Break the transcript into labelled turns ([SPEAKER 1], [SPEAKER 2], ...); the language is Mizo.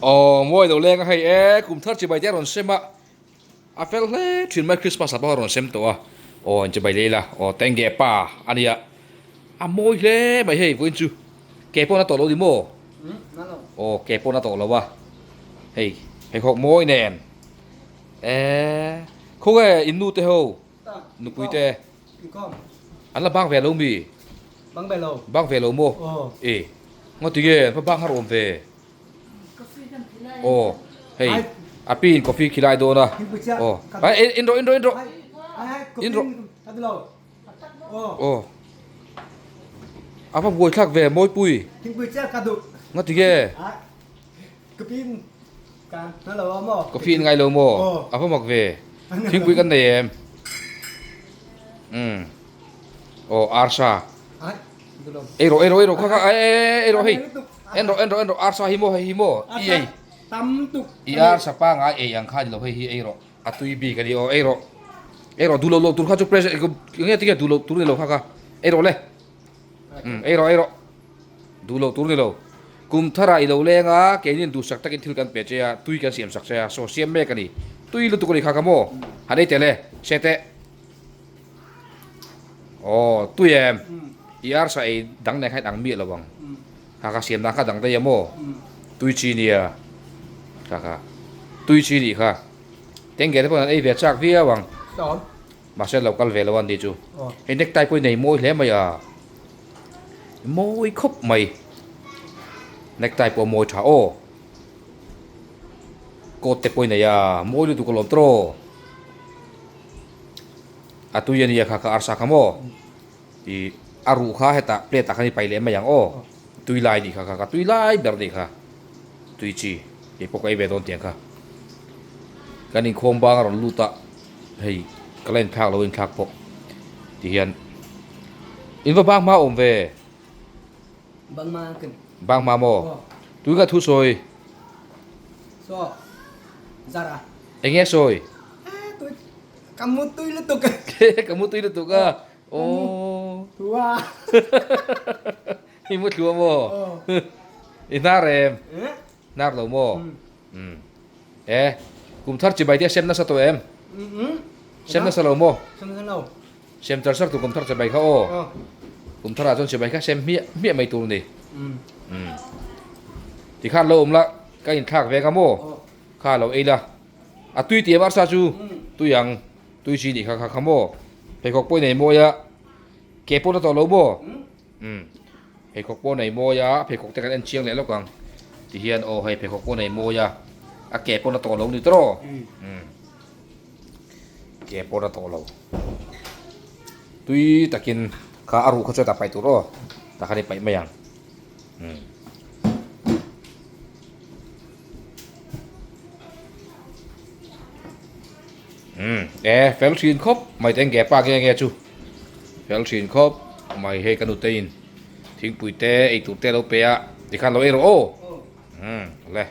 [SPEAKER 1] Aw mawi lo leng a hei e kum thar chibai te a rawn sem a a fel hle thin mai Christmas ah pawh a rawn sem tawh a aw in chibai leh ila aw tenge pa a nia a mawi hle mai hei vawiin chu ke pawh na tawh lo ni maw aw ke pawh na tawh lo a hei pheikhawk mawi nen eee khawnge in nu te ho nupui te an la bang ve lo mi bang ve lo maw e ngaw tinge an va bang har awm ve aw hei a pi in coffee khilai dawn a aw in rawh in rawh in rawh in rawh aw a va buai thlak ve mawipui ngaw tinge Coffee in ngai lo maw? A va mak ve. Thingpui kan nei em? Umm. Aw arsa. Ei rawh ei rawh ei rawh kha kha ei rawh hei. En rawh en rawh en rawh arsa hi maw hei hi maw i ei. I arsa pangai ei ang kha ni lo hei hi ei rawh. A tui bik a ni aw ei rawh. Ei rawh duh lo lo tur kha chu pressure enge tinge duh lo tur ni lo kha kha ei rawh le. Umm ei rawh ei rawh. Duh loh tur ni lo. Kum tharah i lo leng a, keinin duhsak takin thil kan pe che a, tui kan siam sak che a, saw siam mek a ni. Tui lutuk a ni kha ka maw? Han ei tel e, hre teh. Aw, tui em? I arsa ei dang nen kha in ang miah lo ang. Kha kha siam dan kha dang daih a maw? Tui chi nia. Kha kha. Tui chi nih kha. Tengge te pawh an ei ve chak viau ang. Mahse lo kal ve lo a ni chu. Hei necktie pawh i nei mawi hle mai a. Mawi khawp mai. Necktie pawh a mawi tha aw. Coat te pawh i nei a, mawi lutuk alawm tawh. A tui a nia kha kha arsa kha maw. Ih a ruh kha hetah plate ah khan i paih leh mai ang aw. Tui lai nih kha kha tui lai ber nih kha. Tui chi kei pawh ka ei ve dawn tiang kha. Kan inkhawm bang a rawn lut a. Hei ka la inthlak lo inthlak pawh ti hian in va bang hma awm ve
[SPEAKER 2] bang hma kan
[SPEAKER 1] bang hma maw tui ka thu sawi
[SPEAKER 2] so zara
[SPEAKER 1] enge sawi
[SPEAKER 2] tui ka mu tui lutuk
[SPEAKER 1] ka mu tui lutuk a aw
[SPEAKER 2] thua
[SPEAKER 1] i mu thlua maw i hnar em hnar lo maw Umm. E, kum thar chibai te a sem nasa tawh em? Sem nasa lo maw?
[SPEAKER 2] Sem nasa lo.
[SPEAKER 1] Sem char char tur kum thar chibai kha aw. Kum tharah chuan chibai kha sem hmiah hmiah mai tur ni. Umm. Tikhan lo awm la, ka inthlak ve kha maw? Kha lo ei la. A tui tih em arsa chu? Tui ang. Tui chi nih kha kha kha maw? Pheikhawk pawh i nei mawi a, ke pawh na tawh lo maw? Umm pheikhawk pawh nei mawi a pheikhawk te kan en chiang leh lawk ang ti hian aw hei pheikhawk pawh nei mawi a a ke pawn a tawh lo ni tawh umm ke pawn a tawh lo tui takin kha a ruh kha chu a ta paih tur aw tah khan i paih mai ang umm. Umm e fel thin khawp mai te nge pa nge nge chu fel thin khawp mai hei ka nute in thingpui te ei tur te lo pe a tikhan lo ei rawh aw umm le.